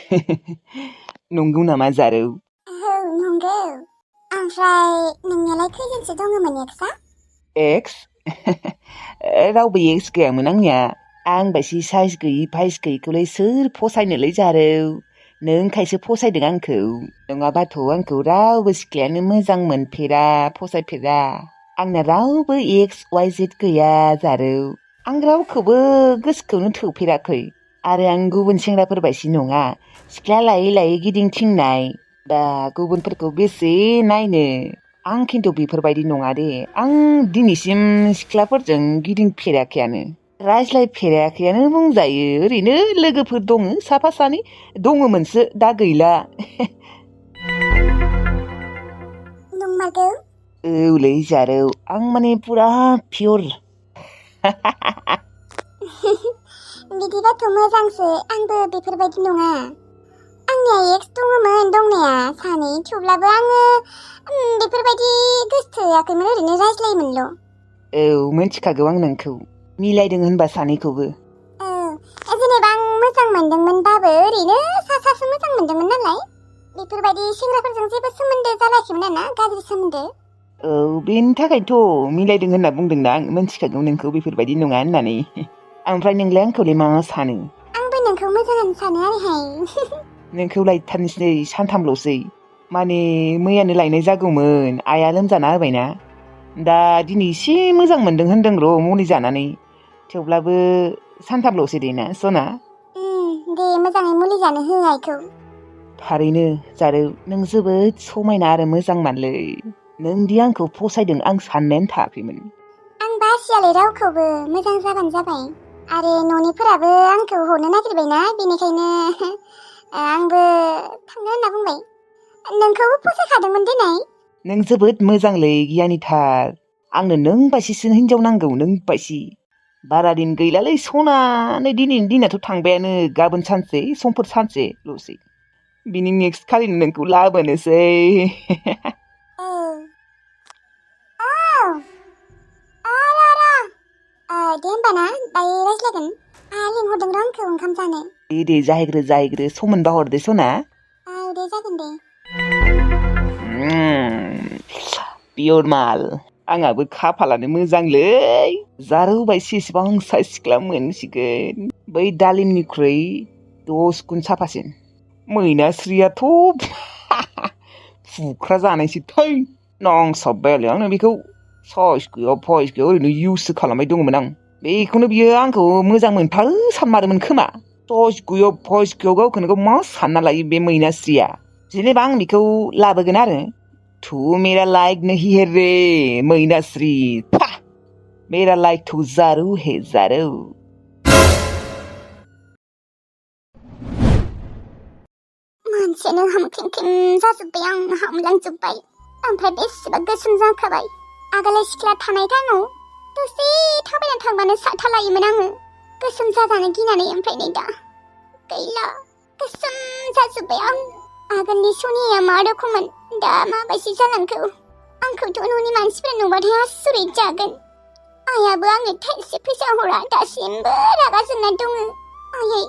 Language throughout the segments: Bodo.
नंगौ नामा जारौ? औ नंगौ। ओमफ्राय नोंनियालाय खैजोनसो दङमोन एक्सआ? एक्स? रावबो एक्स गैयामोन आंनिया। आं बायदि साइज गैयि फाइस गैयिखौलाय सोर फसायनोलै जारौ? नोंखायसो फसायदों आंखौ। नङाबाथ' आंखौ रावबो सिख्लायानो मोजां मोनफेरा, फसायफेरा। आंना रावबो एक्स वाइ जेड गैया जारौ। आं रावखौबो गोसोखौनो थोफेराखै। आरो आं गुबुन सेंग्राफोर बायदि नङा। सिख्ला लायै लायै गिदिंथिंनाय बा गुबुनफोरखौ बेसे नायनो। आं खिन्थु बेफोरबायदि नङा दे। आं दिनैसिम सिख्लाफोरजों गिदिंफेराखैयानो। रायज्लायफेराखैयानो बुंजायो। ओरैनो लोगोफोर दङ साफा सानै। दङमोनसो दा गैला। नंमारगौ? औलै जारौ, आं माने पुरा पियर। बिदिबाथ' मोजांसो। आंबो बेफोरबायदि नङा। आंनिया एक्स दङमोन दंनाया सानै, थेवब्लाबो आङो बेफोरबायदि गोसोथोआखैमोन, ओरैनो रायज्लायोमोनल'। औ, मिन्थिखागौ आं नोंखौ। मिलायदों होनबा सानैखौबो। जेनेबा आं मोजां मोनदोंमोनबाबो ओरैनो सासो मोजां मोनदोंमोन नालाय। बेफोरबायदि सेंग्राफोरजों जेबो सोमोन्दो जालायाखैमोन आरोना, गाज्रि सोमोन्दो। औ, बेनि थाखायनोथ' मिलायदों होनना बुंदोंना आं। मिन्थिखागौ नोंखौ बेफोरबायदि नङा होननानै। ओमफ्राय नोंलाय आंखौलाय मा सानो? आंबो नोंखौ मोजाङानो सानो आरोहाय। नोंखौ लायथारनोसै सानथामल'सै। माने मैयानो लायनाय जागौमोन। आइया लोमजाना होबायना। दा दिनै एसे मोजां मोनदों होनदों र' मुलि जानानै। थेवब्लाबो सानथामल'सै दे ना सना? दे मोजाङै मुलि जानो हो आइखौ। थारैनो जारौ, नों जोबोद समायना आरो मोजां मानलै। नोंदि आंखौ फसायदों आं साननायानो थायाखैमोन। आं बासियालै रावखौबो, मोजां जाबानो जाबाय। आरो न'निफोराबो आंखौ हरनो नागिरबायना, बेनिखायनो आंबो थांनो होनना बुंबाय। नोंखौबो फसायखादोंमोन देनाय। नों जोबोद मोजांलै, गियानिथार। आंनो नों बायदिसो हिनजाव नांगौ, नों बायदि। बारा दिन गैलालै सना। नै दिनैनि दिनाथ' थांबायानो। गाबोन सानसे, समफोर सानसेल'सै। बिनि नेक्स्ट खालिनो नोंखौ लाबोनोसै। दे होमबा ना, दायो रायज्लायगोन। आइया लिंहरदों र' आंखौ ओंखाम जानो। दे जाहैग्रो सम मोनबा हरदो सना। दे जागोन दे। पियर माल। आंहाबो खाफालानो मोजांलै। जारौ बायदि इसिबां साइज सिख्ला मोनसिगोन। बै दालिमनिख्रुइ 10 गुन साफासिन। मैनास्रियाथ' फुख्रा जानायसो थै। नांसाबबायालै आंनो बेखौ। साइज गैया फाइस गैया, ओरैनो इउससो खालामबाय दङमोन आं। बेखौनो बियो आंखौ मोजां मोनफारो सानमारोमोन खोमा। साइज गैया फाइस गैया, गावखौनो गाव मा सानना लायो बे मैनास्रिया। जेनेबा आं बेखौ लाबोगोन आरो। तू मेरा लाइक नहीं है रे मैनास्री। मेरा लाइक तो जारौ है जारौ। मानसियानो हामख्रेंख्रें जाजोब्बाय, आं हामलांजोब्बाय। ओमफ्राय बेसेबा गोसोम जाखाबाय। आगोलाव सिख्ला थानाय टाइमाव दसे थाबायना थांबानो साथा लायोमोन आङो, गोसोम जाजानो गिनानै। ओमफ्राय नै दा गैला, गोसोम जाजोब्बाय आं। आगोलनि सनिया मा रोखोममोन, दा माबायदि जालांखो। आंखौथ' न'नि मानसिफोरा नुबाथाय आसुरित जागोन। आइयाबो आंनो थाइसे फैसा हरा, दासिमबो रागा जोंना दङ। आयै,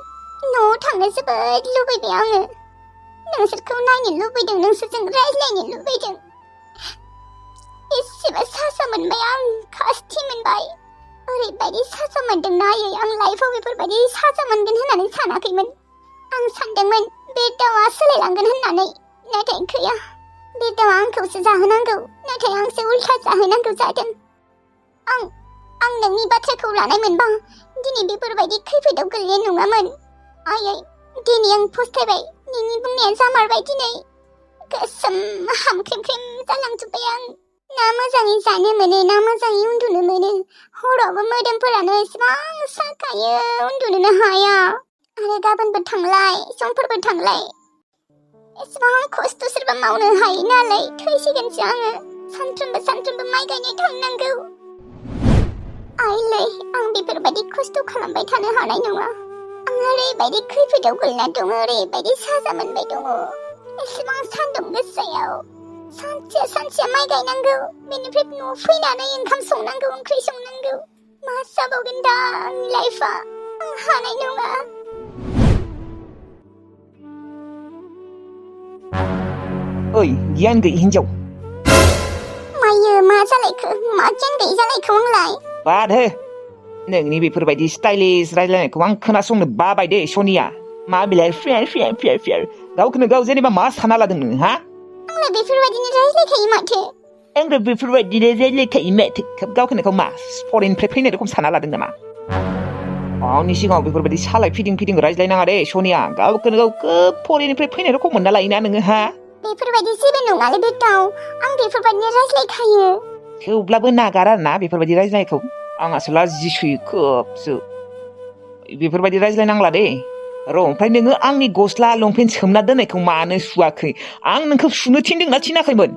न'आव थांनो जोबोद लुबैबाय आङो। नोंसोरखौ नायनो लुबैदों, नोंसोरजों रायज्लायनो लुबैदों। एसेबा साजा मोनबाय आं, खास्थि मोनबाय। ओरैबायदि साजा मोनदोंना आयै, आं लाइफआव बेफोरबायदि साजा मोनगोन होननानै सानाखैमोन। आं सानदोंमोन बे दाउआ सोलायलांगोन होननानै, नाथाय गैया। बे दाउआ आंखौसो जाहोनांगौ, नाथाय आंसो उल्था जाहोनांगौ जादों। आं नोंनि बाथ्राखौ लानाय मोनबा दिनै बेफोरबायदि खैफोदाव गोलैनाय नङामोन। आयै, दिनै आं फस्थायबाय। नोंनि बुंनाया जामारबाय दिनै। गोसोम हामख्रेंख्रें जालांजोब्बाय आं। ना मोजाङै जानो मोनो, ना मोजाङै उन्दुनो मोनो। हरावबो मोदोमफोरानो एसेबां साखायो, उन्दुनोनो हाया। आरो गाबोनबो थांलाय, समफोरबो थांलाय। एसेबां खस्थ' सोरबा मावनो हायो नालाय, थैसिगोनसो आङो। सानफ्रोमबो माइ गायनो थांनांगौ। आइलै, आं बेफोरबायदि खस्थ' खालामबाय थानो हानाय नङा। आं ओरैबायदि खैफोदाव गोलैना दङ, ओरैबायदि साजा मोनबाय दङ। एसेबां सान्दुं गोसायाव सानसेया माइ गायनांगौ, बेनिफ्राय न'आव फैनानै ओंखाम संनांगौ, ओंख्रि संनांगौ। मा जाबावगोन दा आंनि लाइफआ? आं हानाय नङा। ओइ गियान गैयि हिन्जाव मायो मा जालायखो मा गियान गैयि जालायखो आंलाय बाद हो नोंनि बेफोरबायदि स्टाइलिश रायज्लायनायखौ आं खोनासंनो बाबाय दे सनिया मा बिलाय फेर गावखौनो गाव जेनेबा मा साना लादों नोङो हा आंलाय बेफोरबायदिनो रायज्लायखायो माथो आंबो बेफोरबायदिनो रायज्लायखायो माथो गावखौनो गाव मा फरेननिफ्राय फैनाय रखम साना लादों नामा आंनि सिगाङाव बेफोरबायदि सालाय फिदिं रायज्लायनाङा दे सनिया गावखौनो गाव खोब फरेननिफ्राय फैनाय रखम मोनना लायोना नोङो हा बेफोरबायदि जेबो नङालै बेटाव आं बेफोरबायदिनो रायज्लायखायो थेवब्लाबो नागार आरोना बेफोरबायदि रायज्लायनायखौ आंहासो लाजिसोयो खोबसो बेफोरबायदि रायज्लायनांला दे र' ओमफ्राय नोङो आंनि गस्ला लंपेन्ट सोमना दोननायखौ मानो सुवाखै आं नोंखौ सुनो थिनदोंना थिनाखैमोन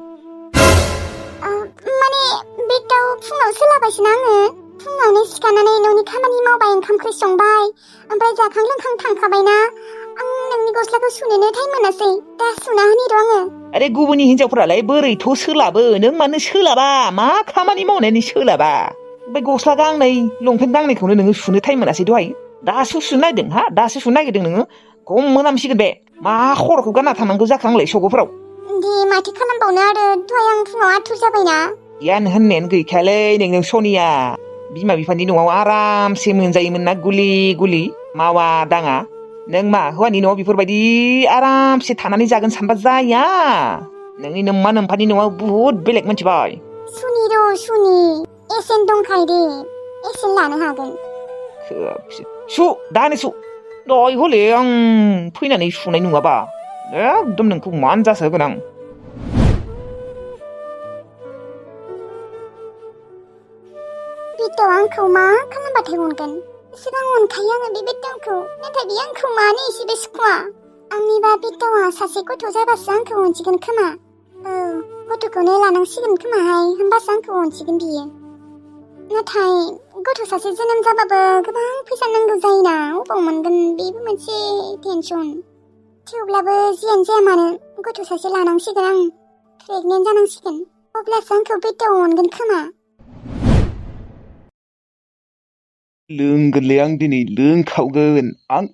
माने बेटाव फुङाव सोलाबायसोना आङो फुङावनो सिखारनानै न'नि खामानि मावबाय ओंखाम ओंख्रि संबाय ओमफ्राय जाखां लोंखां थांखाबायना आं नोंनि गस्लाखौ सुनोनो टाइम मोनासै दा सुना होनि र' आङो आरे गुबुननि हिन्जावफोरालाय बोरैथ' सोलाबो नों मानो सोलाबा मा खामानि मावनायनि सोलाबा ओमफ्राय गस्ला गांनै लंपेन्ट गांनैखौनो नोङो सुनो टाइम मोनासै दहाय दासो सुनो नागिरदों हा दासो सुनो नागिरदों नोङो गम मोनामसिगोन बे मा खर'खौ गानना थांनांगौ जाखो आंलाय सग'फोराव दे माथो खालामबावनो आरो दहाय आं फुङाव आथुर जाबायना गियान होननायानो गैखायालै नों सनिया बिमा बिफानि न'आव आरामसे मोनजायोमोन ना गुलि मावा दाङा नों मा हौवानि न'आव बेफोरबायदि आरामसे थानानै जागोन सानबा जाया नोंनि नोम्मा नोम्फानि न'आव बुहुद बेलेग मिथिबाय सुनि र' सुनि एसेन दंखायो दे एसेन लानो हागोन सु दानो सु दहाय हले आं फैनानै सुनाय नङाबा एकदम नोंखौ मान जासोगोन आं बेटाव आंखौ मा खालामबाथाय अनगोन एसेबां अनखायो आङो बे बेटावखौ नाथाय बे आंखौ मानो एसेबो सुखुवा आंनिबा बेटावा सासे गथ' जाबासो आंखौ अनसिगोन खोमा औ गथ'खौनो लानांसिगोन खोमाहाय होमबासो आंखौ अनसिगोन बियो नाथाय गथ' सासे जोनोम जाबाबो गोबां फैसा नांगौ जायोना अबाव मोनगोन बेबो मोनसे टेनसन थेवब्लाबो जियानो जाया मानो गथ' सासे लानांसिगोन आं प्रेगनेन्ट जानांसिगोन अब्लासो आंखौ बेटाव अनगोन खोमा लोंगोनलै आं दिनै लोंखावगोन आं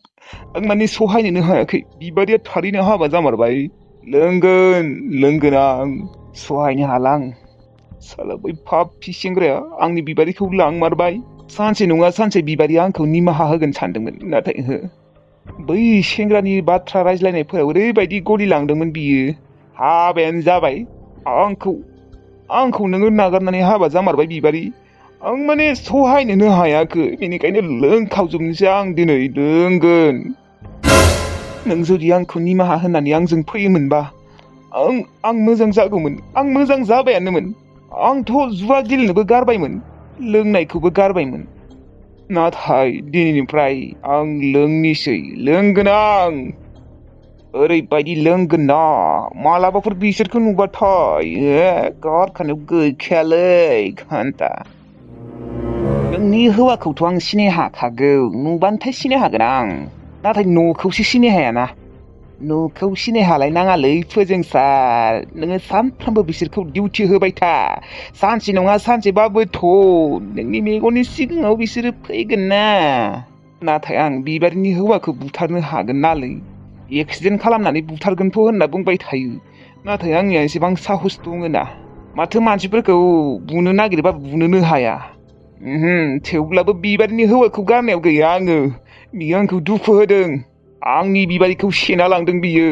माने सहायनोनो हायाखै बिबादिया थारैनो हाबा जामारबाय लोंगोन आं सहायनो हाला आं साला बै पापि सेंग्राया आंनि बिबादिखौ लांमारबाय सानसे नङा सानसे बिबादिया आंखौ निमाहा होगोन सानदोंमोन नाथाय हो बै सेंग्रानि बाथ्रा रायज्लायनायफोराव ओरैबायदि गलिलांदोंमोन बियो हाबायानो जाबाय आंखौ नोङो नागारनानै हाबा जामारबाय बिबारि आं माने सहायनोनो हायाखै बेनिखायनो लोंखावजोबनोसै आं दिनै लोंगोन नों जुदि आंखौ निमाहा होनानै आंजों फैयोमोनबा आं मोजां जागौमोन आं मोजां जाबायानोमोन आंथ' जुवा गेलेनोबो गारबायमोन लोंनायखौबो गारबायमोन नाथाय दिनैनिफ्राय आं लोंगोन आं ओरैबायदि लोंगोन ना मालाबाफोर बिसोरखौ नुबाथाय गारखानायाव गैखायालै घन्टा नोंनि हौवाखौथ' आं सिनाय हाखागौ नुबानोथाय सिनाय हागोन आं नाथाय न'खौसो सिनाय हायाना न'खौ सिनाय हालायनाङालै फोजोंसार नोङो सानफ्रामबो बिसोरखौ डिउटि होबाय था सानसे नङा सानसेबाबोथ' नोंनि मेगननि सिगाङाव बिसोरो फैगोन ना नाथाय आं बिबारनि हौवाखौ बुथारनो हागोन नालै एक्सिडेन्ट खालामनानै बुथारगोनथ' होनना बुंबाय थायो नाथाय आंनिया एसेबां साहस दङ ना माथो मानसिफोरखौ बुनो नागिरबा बुनोनो हाया थेवब्लाबो बिबारनि हौवाखौ गारनायाव गैया आङो बियो आंखौ दुखु होदों आंनि बिबारिखौ सेना लांदों बियो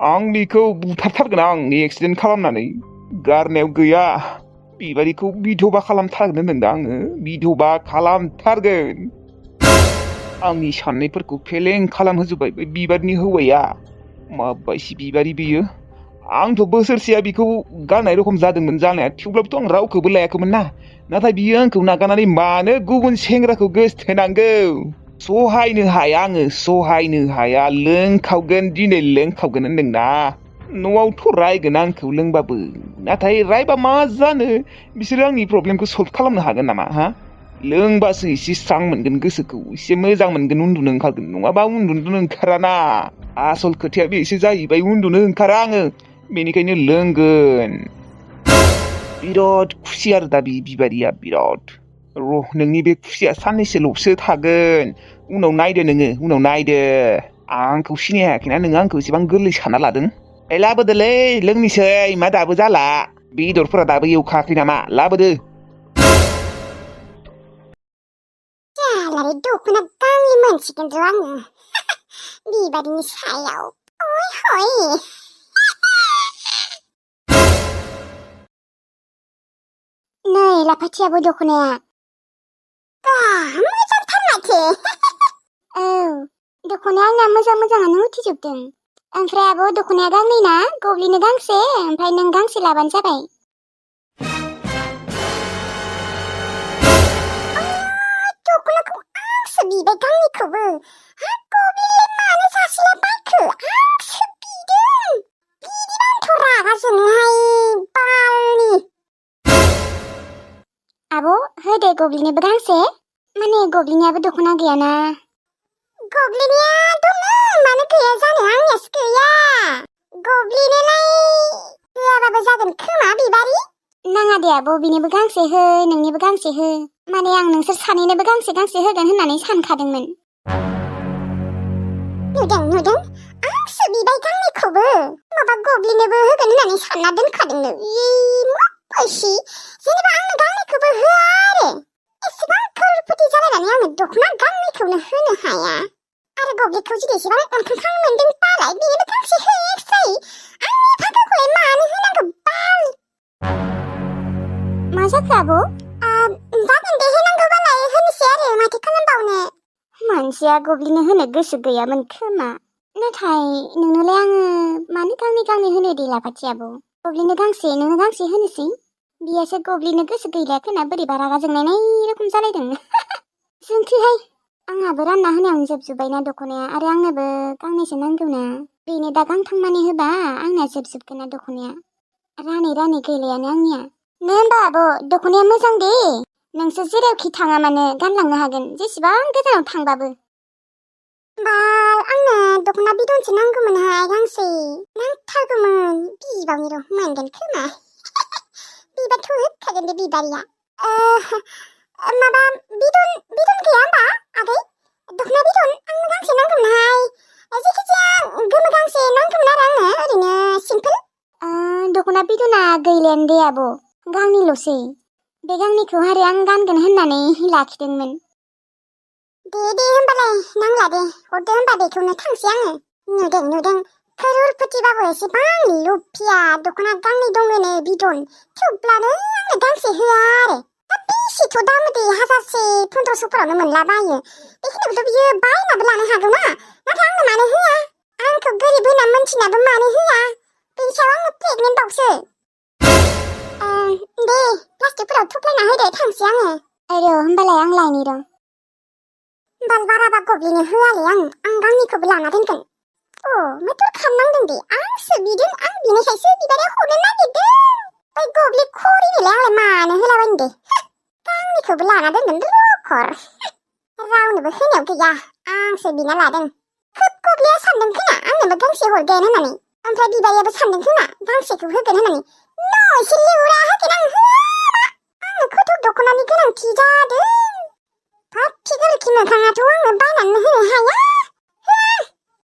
आं बिखौ बुथारथारगोन आं एक्सिडेन्ट खालामनानै गारनायाव गैया बिबारिखौ बिधबा खालामथारगोन होनदों आङो बिधबा खालामथारगोन आंनि साननायफोरखौ फेलें खालामहोजोब्बाय बे बिबारनि हौवाया माबायसि बिबारि बियो आंथ' बोसोरसेया बिखौ गारनाय रखम जादोंमोन जानाया थेवब्लाबोथ' आं रावखौबो लायाखैमोन ना नाथाय बियो आंखौ नागारनानै मानो गुबुन सेंग्राखौ गोसथोनांगौ सहायनो हाया आङो सहायनो हाया लोंखावगोन दिनै लोंखावगोन होनदोंना न'आवथ' रायगोन आंखौ लोंबाबो नाथाय रायबा मा जानो बिसोरो आंनि प्रब्लेमखौ सल्भ खालामनो हागोन नामा हा लोंबासो एसे स्रां मोनगोन गोसोखौ एसे मोजां मोनगोन उन्दुनो ओंखारगोन नङाबा उन्दुनो ओंखाराना आसल खोथाया बेसो जाहैबाय उन्दुनो ओंखारा आङो बेनिखायनो लोंगोन बिराद खुसि आरो दा बिबारिया बिराद र' नोंनि बे खुसिया साननैसोल'सो थागोन उनाव नायदो आंखौ सिनाय हायाखैना नोङो आंखौ एसेबां गोरलै सानना लादों लाबोदोलै लोंनोसै मा दाबो जाला बेदरफोरा दाबो एवखायाखै नामा लाबोदो जालालै दख'ना गांनै मोनसिगोन र' आङो बेबादिनि सायाव हय हय नै लाफाथियाबो दख'नाया मोजांथार माथो औ दख'नाया आंना मोजाङानो उथिजोबदों ओमफ्राय आब' दख'नाया गांनै ना गब्लिनो गांसे ओमफ्राय नों गांसे लाबानो जाबाय दख'नाखौ आंसो बिबाय गांनैखौबो गब्लिलाय मानो सासेया बायखो आंसो बिदों बिदिबा आंथ' रागा जोङोहाय बालनि आब' होदे गब्लिनोबो गांसे माने गब्लिनायाबो दख'ना गैयाना गब्लिनाया दङ मानो गैया जानो आंनियासो गैया गब्लिनोलाय होआबाबो जागोन खोमा बिबारि नाङा दे आब' बिनोबो गांसे हो नोंनिबो गांसे हो माने आं नोंसोर सानैनोबो गांसे होगोन होननानै सानखादोंमोन नुदों आंसो बिबाय गांनैखौबो माबा गब्लिनोबो होगोन होननानै सानना दोनखादोंनो फैसि जेनेबा आंनो गांनैखौबो होआ आरो एसेबां खरफुथि जालायनानै आङो दख'ना गांनैखौनो होनो हाया आरो गब्लिखौ जुदि एसेबां अनखांखां मोनदोंबालाय बेनोबो गांसे होयोसै आंनि फागाखौलाय मानो होनांगौ बाल मा जाखो आब' जागोन दे होनांगौबालाय होनोसै आरो माथो खालामबावनो मानसिया गब्लिनो होनो गोसो गैयामोन खोमा नाथाय नोंनोलाय आङो मानो गांनै होनो दे लाफाथि आब' गब्लिनो गांसे नोङो गांसे होनोसै बियासो गब्लिनो गोसो गैला खोना बोरैबा रागा जोंनाय रखम जालायदों जोंथिहाय आंहाबो रानना होनायावनो जोबजोब्बायना दख'नाया आरो आंनोबो गांनैसो नांगौना बेनो दा गांथांमानि होबा आंना जोबजोबगोन ना दख'नाया रानै गैलायानो आंनिया नो होनबा आब' दख'नाया मोजां दे नोंसोर जेरावखि थाङा मानो गानलांनो हागोन जेसेबां गोजानाव थांबाबो बाल आंनो दख'ना बिदनसो नांगौमोनहाय गांसे नांथारगौमोन बिबावनि र' मोनगोन खोमा बिबारथ' होखागोन दे बिबारिया माबा बिदन गैया होमबा आगै दख'ना बिदन आंनो गांसे नांगौमोनहाय जायखिजाया गोमो गांसे नांगौमोन आरो आंनो ओरैनो सिम्पोल दख'ना बिदना गैलायानो दे आब' गांनैल'सै बे गांनैखौ आरो आं गानगोन होननानै लाखिदोंमोन दे होमबालाय नांला दे हरदो होमबा बेखौनो थांसै आङो नुदों खर'रपतिबाबो एसेबां लुफिया दख'ना गांनै दङनो बिदन थेवब्लानो आंनो गांसे होआ आरो बेसेथ' दाम दे 1000-1500फोरावनो मोनलाबायो बेखिनिखौथ' बियो बायनाबो लानो हागौ ना नाथाय आंनो मानो होआ आंखौ गोरिब होनना मोनथिनाबो मानो होआ बेनि सायाव आङो प्रेगनेन्ट बावसो दे प्लास्टिकफोराव थुफ्लायना होदो थांसै आङो र' होमबालाय आं लायनि र' बाल बाराबा गब्लिनो होआलै आं गांनैखौबो लाना दोनगोन माथो खालामनांदों दे आंसो बिदों आं बिनिखायसो बिबारिया हरनो नागिरदों ओइ गब्लि खरिनोलाय आंलाय मानो होलाबायनो दे गांनैखौबो लाना दोनगोन रखर रावनोबो होनायाव गैया आंसो बिना लादों खोब गब्लिया सानदों खोना आंनोबो गांसे हरगोन होननानै ओमफ्राय बिबारियाबो सानदों खोना गांसेखौ होगोन होननानै एसे लिउरा होगोन आं होआबा आंनो खथ' दख'नानि गोनांथि जादों फाथि गोरोखि मोखाङाथ' आंनो बायनानै होनो हाया होआ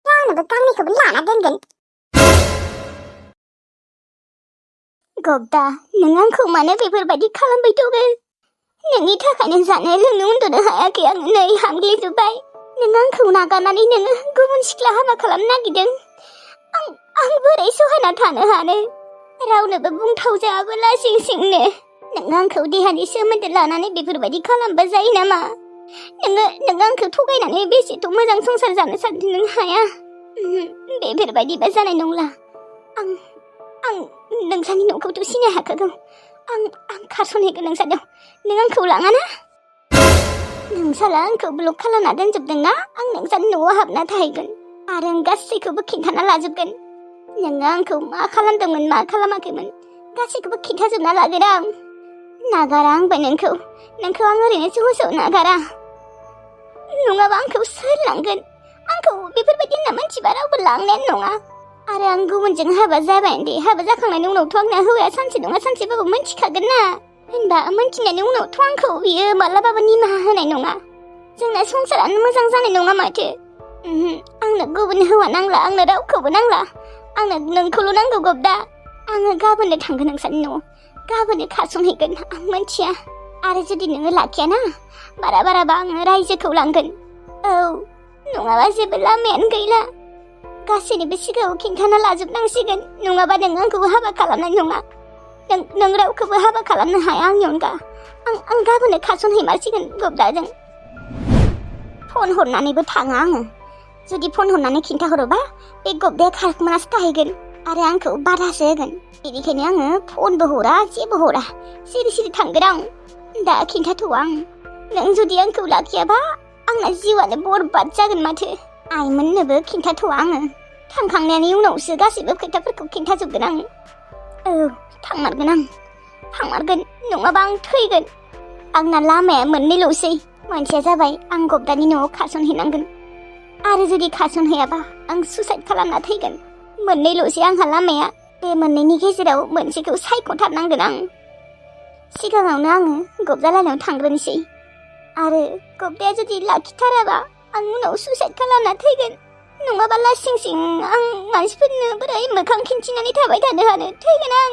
रावनोबो गांनैखौबो लाना दोनगोन गब्दा नों आंखौ मानो बेफोरबायदि खालामबाय दङ नोंनि थाखायनो जानो लोंनो उन्दुनो हायाखै आङो नै हामग्लिजोब्बाय नों आंखौ नागारनानै नोङो गुबुन सिख्ला हाबा खालामनो नागिरदों आं बोरै सहायना थानो हानो रावनोबो बुंथाव जायाबोला सिंनो नों आंखौ देहानि सोमोन्दो लानानै बेफोरबायदि खालामबा जायो नामा नों आंखौ थगायनानै बेसेथ' मोजां संसार जानो सानदों नों हाया बेफोरबायदिबा जानाय नंला आं नोंसानि न'खौथ' सिनाय हाखागौ आं खारस'नहैगोन नोंसानियाव नों आंखौ लाङाना नोंसाला आंखौ ब्लक खालामना दोनजोबदोंना आं नोंसानि न'आव हाबना थाहैगोन आरो आं गासैखौबो खिन्थाना लाजोबगोन नोङो आंखौ मा खालामदोंमोन मा खालामाखैमोन गासैखौबो खिन्थाजोबना लागोन आं नागारा आंबो नोंखौ आं ओरैनो सहसाव नागारा नङाबा आंखौ सोर लांगोन आंखौ बेफोरबायदि होनना मिथिबा रावबो लांनायानो नङा आरो आं गुबुनजों हाबा जाबाय दे हाबा जाखांनायनि उनावथ' आंना हौवाया सानसे नङा सानसेबाबो मिथिखागोन ना होनबा मिथिनायनि उनावथ' आंखौ बियो मालाबाबो निमाहा होनाय नङा जोंना संसारानो मोजां जानाय नङा माथो आंनो गुबुन हौवा नांला आंनो रावखौबो नांला आंनो नोंखौल' नांगौ गबदा। आङो गाबोननो थांगोन नोंसानि न'आव। गाबोननो खारसनहैगोन आं मिथिया। आरो जुदि नोङो लाखियाना बाराबा आङो रायजोखौ लांगोन। औ नङाबा जेबो लामायानो गैला। गासैनिबो सिगाङाव खिन्थाना लाजोबनांसिगोन, नङाबा नों आंखौबो हाबा खालामनाय नङा। नों रावखौबो हाबा खालामनो हाया आंनि अनगा। आं गाबोननो खारसनहैमारसिगोन गबदाजों। फन हरनानैबो थाङा आङो। जुदि फन हरनानै खिन्थाहरोबा बे गबदाया खारखोमानासो थाहैगोन आरो आंखौ बाधासो होगोन। बेनिखायनो आङो फनबो हरा, जेबो हरा, सिरि थांगोन आं। दा खिन्थाथ'वा आं। नों जुदि आंखौ लाखियाबा आंना जिउआनो बरबाद जागोन माथो। आइमोननोबो खिन्थाथ'वा आङो। थांखांनायनि उनावसो गासैबो खोथाफोरखौ खिन्थाजोबगोन आं। औ थांमारगोन आं, थांमारगोन, नङाबा आं थैगोन। आंना लामाया मोननैल'सै। मोनसेया जाबाय आं गबदानि न'आव खारसनहैनांगोन, आरो जुदि खारसनहैयाबा आं सुसाइड खालामना थैगोन। मोननैल'सै आंहा लामाया। बे मोननैनि गेजेराव मोनसेखौ सायख'थारनांगोन आं। सिगाङावनो आङो गबदालानाव थांग्रोनोसै, आरो गबदाया जुदि लाखिथाराबा आं उनाव सुसाइड खालामना थैगोन। नङाबा लासिं सिं आं मानसिफोरनो बोरै मोखां खिन्थिनानै थाबाय थानो हानो। थैगोन आं।